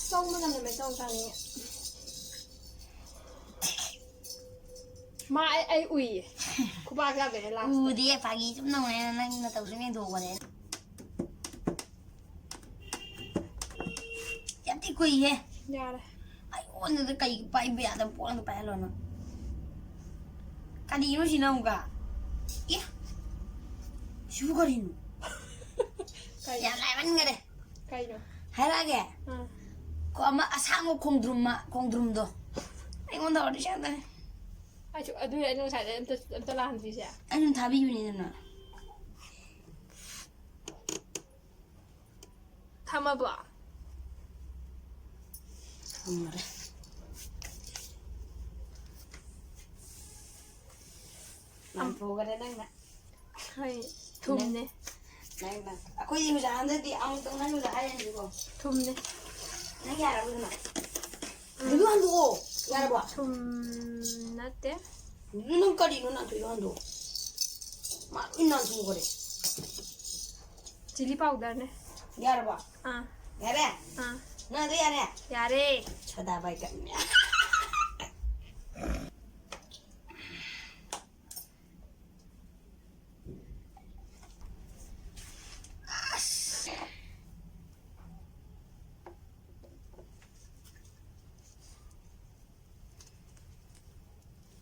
ꯆꯧ ꯃꯅꯝ ꯅꯝꯃꯦ, ꯆꯧ ꯆꯥꯅꯤꯡꯉꯦ꯫ ꯃꯥ ꯑꯩ, ꯑꯩ ꯎꯏꯌꯦ꯫ ꯈꯨꯕꯥꯛ ꯆꯥꯗꯣꯏꯅꯦ ꯂꯥꯁꯇ꯫ ꯎꯗꯦ, ꯐꯥꯒꯤ ꯁꯨꯝ ꯇꯧꯅꯦ, ꯅꯪ ꯅꯇꯧ ꯁꯨꯝ ꯌꯦꯡꯊꯣꯛꯄꯅꯦ꯫ ꯌꯥꯝ ꯊꯤ ꯀꯨꯏꯍꯦ꯫ ꯌꯥꯔꯦ꯫ ꯑꯩꯉꯣꯟꯗꯗ ꯀꯩ ꯄꯥꯏꯕ ꯌꯥꯗꯕ ꯄꯣꯠ ꯑꯃꯗ ꯄꯥꯏꯍꯜꯂꯣ ꯅꯪ꯫ ꯀꯔꯤꯅꯣ ꯁꯤꯅ ꯑꯃꯨꯛꯀ? ꯑꯦ? ꯁꯤꯕꯨ ꯀꯔꯤꯅꯣ? ꯀꯩ? ꯌꯥꯝ ꯂꯥꯏꯃꯟꯈꯔꯦ꯫ ꯀꯩꯅꯣ? ꯍꯥꯏꯔꯛꯑꯒꯦ꯫ ꯑꯥ꯫ ꯀꯣ, ꯑꯃ ꯑꯁꯥꯡꯕ ꯈꯣꯡꯗ꯭ꯔꯨꯝ ꯑꯃ, ꯈꯣꯡꯗ꯭ꯔꯨꯝꯗꯣ꯫ ꯑꯩꯉꯣꯟꯗ ꯑꯣꯏꯔꯗꯤ ꯁꯤ ꯉꯥꯛꯇꯅꯦ꯫ ꯑꯩꯁꯨ ꯑꯗꯨꯅꯦ ꯑꯩꯅ ꯉꯁꯥꯏꯗꯩ ꯑꯝꯇ, ꯑꯝꯇ ꯂꯥꯛꯍꯟꯗ꯭ꯔꯤꯁꯦ꯫ ꯑꯩ ꯑꯗꯨꯝ ꯊꯥꯕꯤꯕꯅꯤꯗꯅ꯫ ꯊꯝꯃꯕꯣ? ꯊꯝꯃꯔꯦ꯫ ꯂꯥꯟꯊꯣꯛꯈꯔꯦ ꯅꯪꯅ꯫ ꯍꯣꯏ, ꯊꯨꯝꯅꯦ꯫ ꯅꯪꯅ꯫ ꯑꯩꯈꯣꯏꯗꯤ ꯍꯧꯖꯤꯛ ꯍꯟꯗꯛꯇꯤ ꯑꯃꯨꯛꯇꯪ ꯅꯪ ꯍꯧꯖꯤꯛ ꯍꯥꯏꯔꯅꯤꯀꯣ꯫ ꯊꯨꯝꯅꯦ꯫ ꯅꯪ ꯌꯥꯔꯕ ꯑꯗꯨꯅ? ꯑꯗꯨ ꯍꯟꯗꯣꯛꯑꯣ꯫ ꯌꯥꯔꯕꯣ? ꯊꯨꯝ ꯅꯠꯇꯦ꯫ ꯑꯗꯨ ꯅꯪ ꯀꯔꯤꯅꯣ ꯅꯥꯟꯊꯣꯛꯏꯗꯣ ꯍꯟꯗꯣꯛꯑꯣ꯫ ꯃꯥ ꯂꯣꯏ ꯅꯥꯟꯊꯣꯛꯈꯔꯦ꯫ ꯆꯤꯂꯤ ꯄꯥꯎꯗꯔꯅꯦ꯫ ꯌꯥꯔꯕꯣ? ꯑꯥ, ꯌꯥꯔꯦ? ꯑꯥ꯫ ꯅꯪ ꯑꯗꯨ ꯌꯥꯔꯦ? ꯌꯥꯔꯦ꯫ ꯁꯣꯗꯥ ꯕꯥꯏꯒꯞꯅꯦ꯫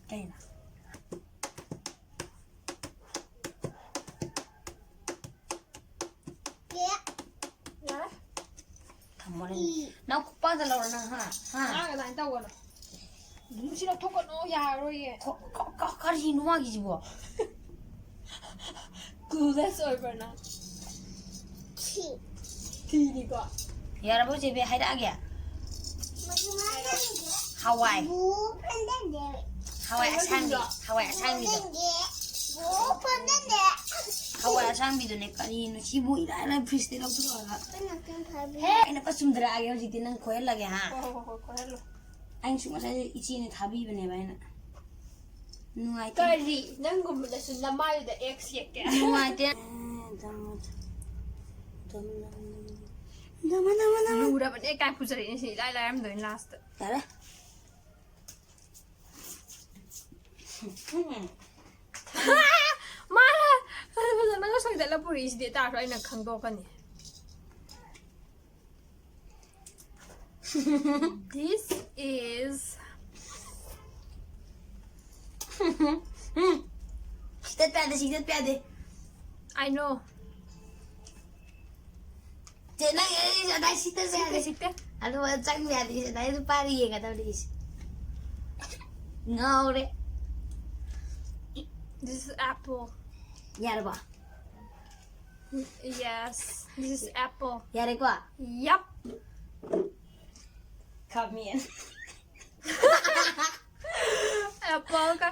ꯀꯩꯅꯣ? ꯌꯥꯔꯦ꯫ ꯊꯝꯃꯣꯅꯦ꯫ ꯅꯪ ꯈꯨꯄꯥꯛꯗ ꯂꯧꯔꯣ ꯅꯪ, ꯍꯥ? ꯍꯥ? ꯉꯔꯥꯡ ꯑꯗꯨꯃꯥꯏꯅ ꯇꯧꯒꯅꯨ꯫ ꯅꯨꯡꯁꯤ ꯂꯧꯊꯣꯛꯀꯅꯨ, ꯌꯥꯔꯔꯣꯏꯌꯦ꯫ ꯀ- ꯀ- ꯀ- ꯀꯔꯤꯅꯣ ꯃꯥꯒꯤꯁꯤꯕꯣ? Clueless ꯑꯣꯏꯕ꯭ꯔꯥ ꯅꯪ? ꯊꯤꯅꯤꯀꯣ꯫ ꯌꯥꯔꯕꯣ ꯆꯦꯕꯤ? ꯍꯥꯏꯔꯛꯑꯒꯦ꯫ ꯃꯆꯨ ꯃꯆꯨ ꯍꯋꯥꯏ꯫ ꯕꯨ ꯐꯟꯗꯦ꯫ ꯍꯋꯥꯏ ꯑꯁꯥꯡꯕꯤ꯫ ꯍꯋꯥꯏ ꯑꯁꯥꯡꯕꯤꯗꯣ꯫ ꯐꯟꯗꯦ꯫ ꯕꯨ ꯐꯟꯗꯦ꯫ ꯍꯋꯥꯏ ꯑꯁꯥꯡꯕꯤꯗꯨꯅꯦ꯫ ꯀꯔꯤꯅꯣ ꯁꯤꯕꯨ? ꯏꯔꯥꯏ ꯂꯥꯏ ꯐ꯭ꯔꯤꯖꯇꯩ ꯂꯧꯊꯣꯛꯑꯒ꯫ ꯑꯩꯅ ꯀꯩꯝ ꯐꯥꯕꯤ꯫ ꯍꯦ, ꯑꯩꯅ ꯄꯨꯔꯥ ꯆꯨꯝꯗꯔꯛꯑꯒꯦ ꯍꯧꯖꯤꯛꯇꯤ꯫ ꯅꯪ ꯈꯣꯏꯍꯜꯂꯒꯦ, ꯍꯥ? ꯍꯣꯏ ꯍꯣꯏ ꯍꯣꯏ ꯍꯣꯏ, ꯈꯣꯏꯍꯜꯂꯣ꯫ ꯑꯩꯅꯁꯨ ꯉꯁꯥꯏ ꯏꯆꯦꯅ ꯊꯥꯕꯤꯕꯅꯦꯕ ꯑꯩꯅ꯫ ꯅꯨꯡꯉꯥꯏꯇꯦ꯫ ꯀꯔꯤ? ꯅꯪꯒꯨꯝꯕꯗꯁꯨ ꯅꯃꯥꯏꯗꯨꯗ ꯑꯦꯛꯁ ꯌꯦꯛꯀꯦ? ꯅꯨꯡꯉꯥꯏꯇꯦ꯫ ꯗꯃ ꯗꯃ ꯗꯃ꯫ ꯂꯨꯔꯕꯅꯦ ꯀꯥꯏ ꯄꯨꯖꯔꯛꯏꯅꯦ ꯁꯤ ꯏꯂꯥꯏ ꯂꯥꯏꯔꯝꯗꯣꯏꯅꯤ ꯂꯥꯁꯇ꯫ ꯌꯥꯔꯦ꯫ ꯃꯥꯅ ꯐꯖ ꯐꯖꯅꯒ ꯁꯣꯏꯗꯠꯂ ꯄꯨꯔꯛꯏꯁꯤꯗꯤ ꯇꯥꯔꯁꯨ ꯑꯩꯅ ꯈꯪꯗꯣꯛꯀꯅꯤ꯫ This is ꯁꯤꯗꯠꯄ ꯌꯥꯗꯦ, ꯁꯤꯗꯠꯄ ꯌꯥꯗꯦ꯫ I know. ꯆꯦ, ꯅꯪ ꯑꯩ ꯑꯗꯥꯏ ꯁꯤꯗꯠꯄ ꯌꯥꯗꯦ꯫ ꯁꯤꯠꯇꯦ꯫ ꯑꯗꯨ ꯆꯪꯕ ꯌꯥꯗꯦ, ꯑꯗꯥꯏ ꯅꯨꯄꯥꯗ ꯌꯦꯡꯒꯗꯕꯅꯤ ꯑꯩꯁꯦ꯫ ꯉꯥꯎꯔꯦ꯫ This is apple. ꯌꯥꯔꯕꯣ? Yes. This is apple. ꯌꯥꯔꯦꯀꯣ? Yup. ꯈꯥꯃꯦꯟ꯫ Apple ꯀ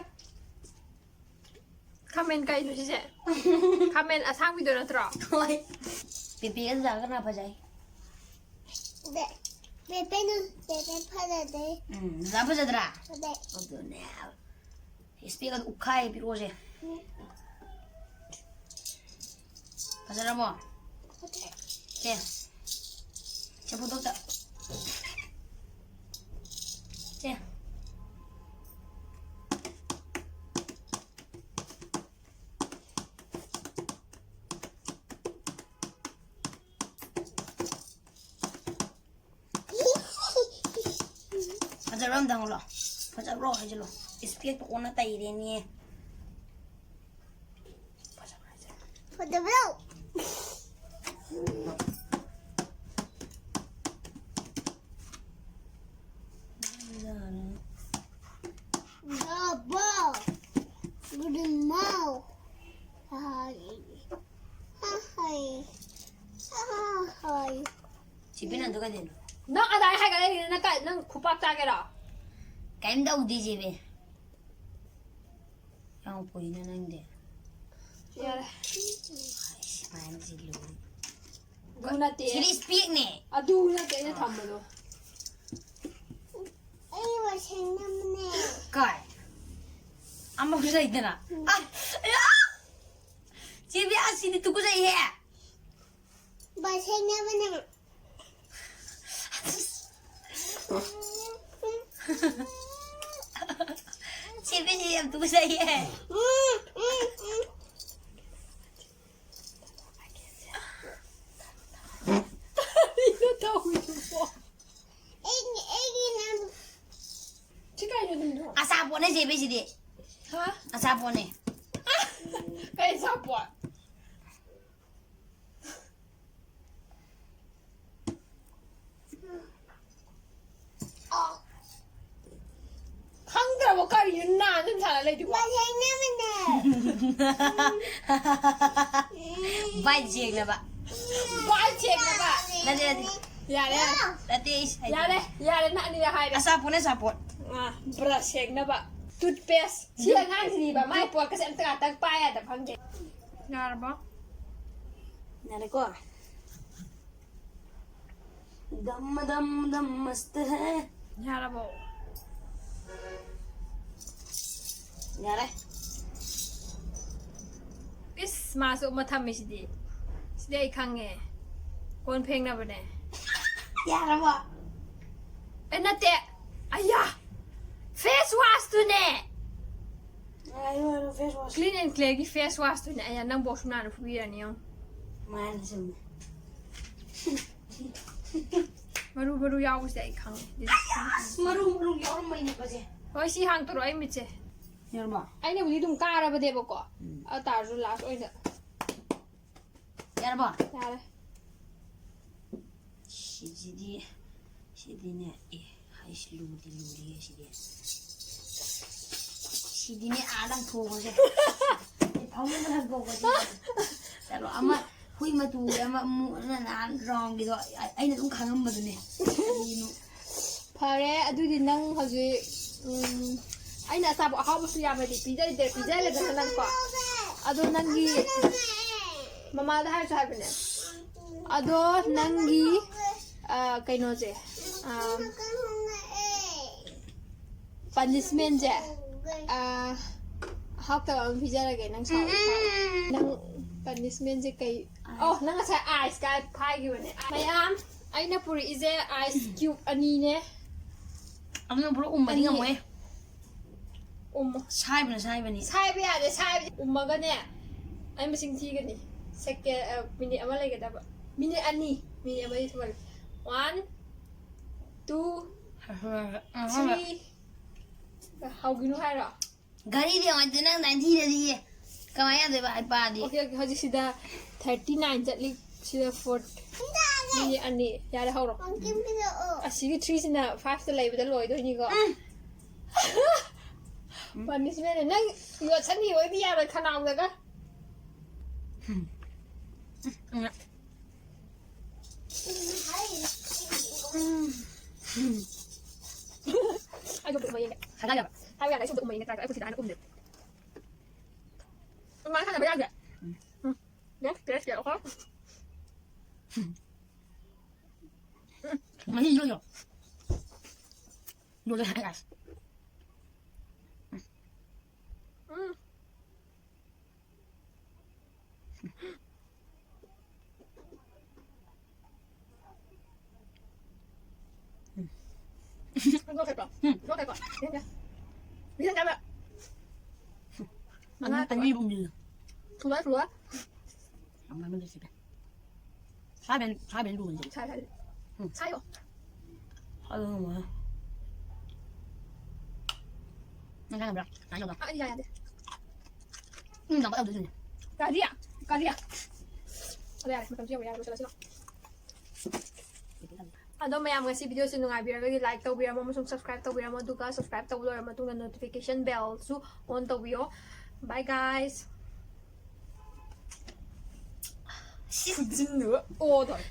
ꯈꯥꯃꯦꯟ ꯀꯩꯅꯣ ꯁꯤꯁꯦ? ꯈꯥꯃꯦꯟ ꯑꯁꯥꯡꯕꯤꯗꯣ ꯅꯠꯇ꯭ꯔꯣ? ꯍꯣꯏ꯫ ꯄꯦꯄꯦꯒ ꯆꯥꯒ ꯀꯅꯥ ꯐꯖꯩ? ꯄꯦꯄꯦꯅ ꯄꯦꯄꯦ ꯐꯖꯗꯦ꯫ ꯎꯝ, ꯆꯥ ꯐꯖꯗ꯭ꯔꯥ? ꯐꯖꯩ꯫ ꯑꯗꯨꯅꯦ꯫ ꯏꯁꯄꯦꯛ ꯑꯗꯨ ꯎꯞꯈꯥꯏ ꯄꯤꯔꯛꯑꯣꯁꯦ꯫ ꯐꯖꯔꯕꯣ? ꯁꯦ꯫ ꯁꯦ, ꯐꯣꯇꯣ ꯑꯝꯇ꯫ ꯁꯦ꯫ ꯐꯖꯕ꯭ꯔꯥ ꯑꯝꯇ ꯍꯪꯉꯨꯂꯣ꯫ ꯐꯖꯕ꯭ꯔꯣ ꯍꯥꯏꯖꯤꯜꯂꯣ꯫ ꯏꯁꯄꯦꯛꯇꯣ ꯑꯣꯟꯅ ꯇꯩꯔꯦꯅꯦ꯫ ꯐꯖꯕ꯭ꯔꯣ? ꯕꯥꯕꯥ, ꯒꯨꯗ ꯃꯣꯔꯅꯤꯡ꯫ ꯍꯥꯏ꯫ ꯍꯥꯏ꯫ ꯍꯥꯏ꯫ ꯁꯤꯕꯤꯅ ꯑꯗꯨ ꯀꯩꯗꯩꯅꯣ? ꯅꯪ ꯑꯗꯥꯏ ꯍꯥꯏꯒꯠꯂꯛꯏꯅꯦ, ꯅꯪ ꯀꯥꯏ, ꯅꯪ ꯈꯨꯄꯥꯛ ꯆꯥꯒꯦꯔꯣ? ꯀꯩꯝ ꯇꯧꯗꯦ ꯁꯤꯕꯤ꯫ ꯌꯥꯝ ꯀꯨꯏꯅ ꯅꯪꯗꯤ꯫ ꯌꯥꯔꯦ꯫ ꯁꯨꯃꯥꯏꯅ ꯁꯤꯜꯂꯨ꯫ ꯑꯗꯨ ꯅꯠꯇꯦ꯫ ꯁꯤꯗꯤ ꯏꯁꯄꯦꯛꯅꯦ꯫ ꯑꯗꯨ ꯅꯠꯇꯦ ꯑꯩꯅ ꯊꯝꯕꯗꯣ꯫ ꯑꯩ ꯋꯥꯁꯤꯡꯅꯕꯅꯦ꯫ ꯀꯥꯏ? ꯑꯃꯨꯛ ꯂꯩꯗꯅ꯫ ꯑ, ꯑꯌꯥ! ꯁꯤꯕꯤ ꯑꯁꯤꯗꯤ ꯇꯨꯀꯨꯖꯩꯍꯦ꯫ ꯋꯥꯁꯤꯡꯅꯕꯅꯦ꯫ ꯁꯤꯕꯤꯁꯤ ꯌꯥꯝ ꯇꯨꯀꯨꯖꯩꯍꯦ꯫ ꯎꯝ, ꯎꯝ, ꯎꯝ꯫ ꯀꯔꯤꯅꯣ ꯇꯧꯔꯤꯗꯨꯕꯣ? ꯑꯩꯒꯤ, ꯑꯩꯒꯤ ꯅꯝ-, ꯁꯤ ꯀꯩꯅꯣ ꯅꯪꯗꯣ? ꯑꯆꯥꯄꯣꯠꯅꯦ ꯁꯤꯕꯤꯁꯤꯗꯤ꯫ ꯍꯥ? ꯑꯆꯥꯄꯣꯠꯅꯦ꯫ ꯀꯩ ꯑꯆꯥꯄꯣꯠ? ꯈꯪꯗ꯭ꯔꯕꯣ ꯀꯔꯤꯅꯣ ꯅꯥ ꯑꯗꯨꯝ ꯁꯥꯟꯅ ꯂꯩꯗꯨꯕꯣ? ꯋꯥꯁꯤꯡꯅꯕꯅꯦ꯫ ꯚꯥꯏ ꯁꯦꯡꯅꯕ꯫ ꯚꯥꯏ ꯁꯦꯡꯅꯕ꯫ ꯅꯠꯇꯦ, ꯅꯠꯇꯦ꯫ ꯌꯥꯔꯦ, ꯌꯥꯔꯦ꯫ ꯅꯠꯇꯦ, ꯑꯩ ꯍꯥꯏꯗꯤ꯫ ꯌꯥꯔꯦ, ꯌꯥꯔꯦ, ꯅꯪ ꯑꯅꯤꯔꯛ ꯍꯥꯏꯔꯦ꯫ ꯑꯆꯥꯄꯣꯠꯅꯦ, ꯑꯆꯥꯄꯣꯠ꯫ ꯑꯥ, ꯕ꯭ꯔꯁ ꯁꯦꯡꯅꯕ꯫ ꯇꯨꯠꯄꯦꯁ꯫ ꯁꯤ ꯑꯉꯥꯡꯁꯤꯗꯤꯕ, ꯃꯥꯏ ꯄꯣꯠꯀꯁꯦ ꯑꯝꯇ ꯉꯥꯛꯇꯪ ꯄꯥꯏ ꯌꯥꯗ ꯈꯪꯗꯦ꯫ ꯌꯥꯔꯕꯣ? ꯌꯥꯔꯦꯀꯣ? ꯗꯝ ꯗꯝ ꯗꯝ ꯃꯁꯠ ꯍꯦ꯫ ꯌꯥꯔꯕꯣ? ꯌꯥꯔꯦ꯫ ꯏꯁ, ꯃꯥꯁꯨ ꯑꯃ ꯊꯝꯃꯤꯁꯤꯗꯤ꯫ ꯁꯤꯗꯤ ꯑꯩ ꯈꯪꯉꯦ꯫ ꯀꯣꯟ ꯐꯦꯡꯅꯕꯅꯦ꯫ ꯌꯥꯔꯕꯣ? ꯑꯦ, ꯅꯠꯇꯦ꯫ ꯑꯌꯥ! ꯐꯦꯁ ꯋꯥꯁꯇꯨꯅꯦ! ꯍꯥꯏꯔꯣ, ꯍꯥꯏꯔꯣ, ꯐꯦꯁ ꯋꯥꯁ꯫ Clean and Clearꯒꯤ ꯐꯦꯁ ꯋꯥꯁꯇꯨꯅꯦ꯫ ꯑꯌꯥ, ꯅꯪ ꯕꯣꯛꯁ ꯅꯥꯟꯅ ꯐꯨꯕꯤꯔꯅꯤ ꯌꯦꯡꯉꯣ꯫ ꯃꯥꯅꯤ, ꯆꯨꯝꯃꯦ꯫ ꯃꯔꯨ ꯃꯔꯨ ꯌꯥꯎꯕꯁꯦ ꯑꯩ ꯈꯪꯉꯦ꯫ ꯑꯁ, ꯃꯔꯨ ꯃꯔꯨ ꯌꯥꯎꯔꯝꯕꯩꯅꯦ ꯄꯁꯦ꯫ ꯍꯣꯏ, ꯁꯤ ꯍꯥꯡꯇꯣꯔꯛꯑꯣ ꯑꯩ ꯃꯤꯠꯁꯦ꯫ ꯌꯥꯔꯕꯣ? ꯑꯩꯅꯕꯨꯗꯤ ꯑꯗꯨꯝ ꯀꯥꯔꯕꯅꯦꯕꯀꯣ꯫ ꯎꯝ꯫ ꯑꯗꯨ ꯇꯥꯔꯁꯨ ꯂꯥꯁ ꯑꯣꯏꯅ꯫ ꯌꯥꯔꯕꯣ? ꯌꯥꯔꯦ꯫ ꯁꯤꯁꯤꯗꯤ, ꯁꯤꯗꯤꯅꯦ, ꯑꯦ, ꯍꯩꯁ, ꯂꯨꯗꯤ ꯂꯨꯔꯤꯌꯦ ꯁꯤꯗꯤ꯫ ꯁꯤꯗꯤꯅꯦ, ꯑꯥ ꯂꯪꯊꯣꯛꯑꯁꯦ꯫ ꯐꯃꯨꯡꯗ ꯂꯪꯊꯣꯛꯑꯁꯦ꯫ ꯆꯠꯂꯣ, ꯑꯃ ꯍꯨꯏ ꯃꯇꯨꯒꯤ ꯑꯃ ꯑꯃꯨꯛ ꯅꯍꯥꯟ ꯔꯥꯎꯟꯒꯤꯗꯣ ꯑꯩ-, ꯑꯩꯅ ꯑꯗꯨꯝ ꯈꯪꯉꯝꯕꯗꯨꯅꯦ꯫ ꯀꯔꯤꯅꯣ? ꯐꯔꯦ, ꯑꯗꯨꯗꯤ ꯅꯪ ꯍꯧꯖꯤꯛ, ꯎꯝ, ꯑꯩꯅ ꯑꯆꯥꯄꯣꯠ ꯑꯍꯥꯎꯕꯁꯨ ꯌꯥꯝꯅꯗꯤ ꯄꯤꯖꯔꯤꯗꯦ, ꯄꯤꯖꯔꯦꯗꯅ ꯅꯪꯀꯣ꯫ ꯑꯗꯣ ꯅꯪꯒꯤ ꯃꯃꯥꯗ ꯍꯥꯏꯔꯁꯨ ꯍꯥꯏꯕꯅꯦ꯫ ꯑꯗꯣ ꯅꯪꯒꯤ, ꯑ, ꯀꯩꯅꯣꯁꯦ, ꯑ, ꯄꯅꯤꯁꯃꯦꯟꯁꯦ, ꯑ, ꯍꯥꯞꯇꯕ ꯑꯃ ꯄꯤꯖꯔꯒꯦ, ꯅꯪ ꯁꯥꯎꯔ ꯁꯥꯎꯔ꯫ ꯅꯪ ꯄꯅꯤꯁꯃꯦꯟꯁꯦ ꯀꯩ? ꯑꯣ, ꯅꯪ ꯉꯁꯥꯏ ꯑꯥꯏꯁꯀ ꯐꯥꯏꯈꯤꯕꯅꯦ꯫ ꯃꯌꯥꯝ, ꯑꯩꯅ ꯄꯨꯔꯛꯏꯁꯦ ꯑꯥꯏꯁ ꯀ꯭ꯌꯨꯕ ꯑꯅꯤꯅꯦ꯫ ꯑꯃꯅ ꯄꯨꯔꯥ ꯎꯝꯕꯗꯤ ꯑꯅꯤ꯫ ꯉꯝꯃꯣꯏ꯫ ꯎꯝꯃꯣ꯫ ꯁꯥꯏꯕꯅ ꯁꯥꯏꯕꯅꯤ꯫ ꯁꯥꯏꯕ ꯌꯥꯗꯦ, ꯁꯥꯏꯕꯗꯤ ꯎꯝꯃꯒꯅꯦ, ꯑꯩ ꯃꯁꯤꯡ ꯊꯤꯒꯅꯤ꯫ ꯁꯦꯀꯦꯟ, ꯑ, ꯃꯤꯅꯤꯠ ꯑꯃ ꯂꯩꯒꯗꯕ꯫ ꯃꯤꯅꯤꯠ ꯑꯅꯤ꯫ ꯃꯤꯅꯤꯠ ꯑꯃꯗꯤ ꯊꯨꯃꯜꯂꯦ꯫ One, two, three꯫ ꯍꯧꯒꯤꯅꯨ ꯍꯥꯏꯔꯣ? ꯘꯔꯤꯗꯤ ꯌꯥꯝ ꯍꯩꯇꯦ, ꯅꯪ ꯑꯗꯨꯃꯥꯏꯅ ꯊꯤꯔꯗꯤ ꯀꯃꯥꯏꯅ ꯌꯥꯗꯣꯏꯕ, ꯍꯩꯄꯥꯗꯤ? Okay, okay, ꯍꯧꯖꯤꯛ ꯁꯤꯗ thirty nine ꯆꯠꯂꯤ, ꯁꯤꯗ four꯫ ꯃꯤꯅꯤꯠ ꯑꯅꯤ꯫ ꯌꯥꯔꯦ, ꯍꯧꯔꯣ꯫ ꯑꯁꯤꯒꯤ three ꯁꯤꯅ five ꯇ ꯂꯩꯕꯗ ꯂꯣꯏꯗꯣꯏꯅꯤꯀꯣ꯫ ꯎꯝ꯫ Punishment ꯅꯦ꯫ ꯅꯪ ꯌꯣꯠꯁꯟꯕꯤꯕ ꯑꯣꯏꯗꯤ ꯌꯥꯔꯣꯏ ꯈꯅꯥꯎꯗꯒ꯫ ꯎꯝ꯫ ꯑꯩ ꯑꯝꯇ ꯎꯝꯕ ꯌꯦꯡꯒꯦ꯫ ꯍꯥꯏꯕ ꯌꯥꯗꯦ, ꯑꯩꯁꯨ ꯑꯝꯇ ꯎꯝꯕ ꯌꯦꯡꯒꯦ, ꯇ꯭ꯔꯥꯏ ꯇꯧ꯫ ꯑꯩ ꯄꯨꯟꯁꯤꯗ ꯍꯥꯟꯅ ꯎꯝꯗꯦ꯫ ꯑꯗꯨꯃꯥꯏꯅ ꯁꯥꯟꯅꯕ ꯌꯥꯗꯦ꯫ ꯎꯝ꯫ ꯅꯦꯛꯁ ꯄꯦꯖ ꯌꯦꯡꯉꯣꯀꯣ꯫ ꯃꯍꯤ ꯌꯣꯠꯂꯣ꯫ ꯌꯣꯠꯂꯣ ꯍꯥꯏ, guys꯫ ꯎꯝ꯫ ꯂꯣꯛꯈ꯭ꯔꯦꯀꯣ? ꯎꯝ꯫ ꯂꯣꯛꯈ꯭ꯔꯦꯀꯣ? ꯌꯦꯡꯒꯦ꯫ ꯌꯦꯡꯒꯦ ꯍꯥꯏꯕ꯫ ꯃꯉꯥ ꯑꯅꯤ, ꯑꯅꯤꯕꯨ ꯃꯤꯜꯂꯨ꯫ ꯊꯨꯕ, ꯊꯨꯕ꯫ ꯌꯥꯝ ꯉꯥꯡꯃꯟꯗ꯭ꯔꯦ ꯁꯤꯗ꯫ ꯁꯥꯏꯕꯦꯟ, ꯁꯥꯏꯕꯦꯟ ꯂꯨꯕꯅꯤ ꯁꯤꯗꯤ꯫ ꯁꯥꯏ, ꯁꯥꯏ꯫ ꯎꯝ꯫ ꯁꯥꯏꯌꯣ꯫ ꯁꯥꯏꯕ ꯉꯝꯃꯣꯏ꯫ ꯅꯪ ꯈꯪꯕ꯭ꯔꯥ? ꯀꯃꯥꯏꯅ ꯇꯧꯕ? ꯑꯥ, ꯑꯩ ꯌꯥ ꯌꯥꯗꯦ꯫ ꯎꯝ, ꯌꯥꯝ ꯀꯟꯅ ꯇꯧꯗꯣꯏꯅꯦ꯫ ꯀꯔꯤ? ꯀꯔꯤ? ꯑꯗꯣ ꯌꯥꯔꯦ, ꯃꯇꯝꯁꯨ ꯌꯧꯔꯦ, ꯌꯥꯔꯦ, ꯂꯣꯏꯁꯤꯜꯂꯁꯤ ꯂꯥꯛꯑꯣ꯫ ꯑꯗꯣ ꯃꯌꯥꯝ, ꯉꯁꯤ video ꯁꯤ ꯅꯨꯡꯉꯥꯏꯕꯤꯔꯒꯗꯤ like ꯇꯧꯕꯤꯔꯝꯃꯣ ꯑꯃꯁꯨꯡ subscribe ꯇꯧꯕꯤꯔꯝꯃꯣ, ꯑꯗꯨꯒ subscribe ꯇꯧꯕ ꯂꯣꯏꯔ ꯃꯇꯨꯡꯗ notification bell ꯁꯨ on ꯇꯧꯕꯤꯌꯣ꯫ Bye guys. ꯈꯨꯖꯤꯟꯗꯨꯒ ꯑꯣ ꯇꯧꯔꯦ꯫